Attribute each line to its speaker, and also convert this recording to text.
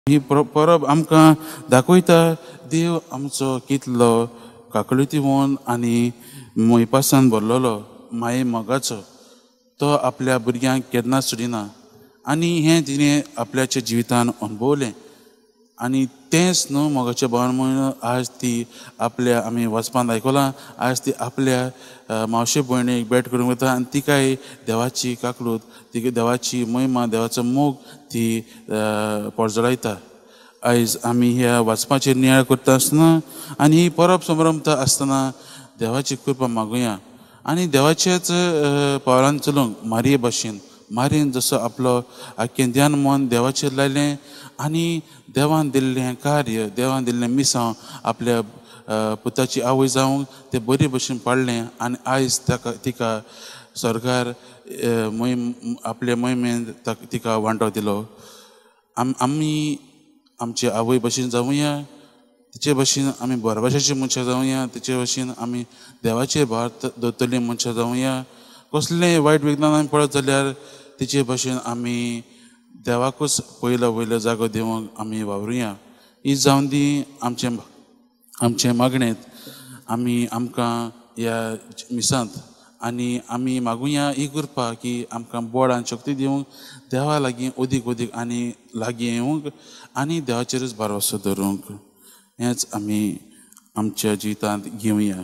Speaker 1: ही परब आमकां दाखयता देव आमचो कितलो काकळुतीवन आनी मोयपासान भरलेलो माये मोगाचो. तो आपल्या भुरग्यांक केन्नाच सोडिना आनी हें तिणें आपल्याच्या जिवितान अणभवलें आनी तेंच न्हू मोगाच्या भावान म्हणून आज ती आपल्या आमी वचपान आयकलां आज ती आपल्या मावशे भयणीक भेट करूंक वता आनी तिकाय देवाची काकळूत तिका देवाची महिमा देवाचो मोग ती परजळायता. आयज आमी ह्या वाचपाचेर नियाळ करता आसतना आनी ही परब संभ्रमता आसतना देवाची कृपा मागुया आनी देवाचेच पावलान चलूंक मारये भशेन मारयेन जसो आपलो आख्खें ध्यान मन देवाचेर लायलें आनी देवान दिल्लें कार्य देवान दिल्लें मिसांव आपल्या पुताची आवय जावंक तें बरे भशेन पाडलें आनी आयज ताका तिका स्वर्गार मोहीम आपले मोहिमेन तिका वांटो दिलो. आमी आमचे आवय भशेन जावया, तिचे भशेन आमी बरभाशेची मनशां जावया, तिचे भशेन आमी देवाचेर भार दवरतली मनशां जावया. कसलेंय वायट विघ्नान आमी पळत जाल्यार तिचे भशेन आमी देवाकूच पयलो वयलो जागो दिवंक आमी वावरुया. ही जावन दी आमचें आमचें मागणेंत आमी आमकां ह्या मिसांत आनी आमी मागुया ही कृपा की आमकां बळ आनी शक्ती दिवंक देवा लागीं अदीक अदीक आनी लागीं येवंक आनी देवाचेरूच भरवंसो दवरूंक. हेंच आमी आमच्या जिवितांत घेवया.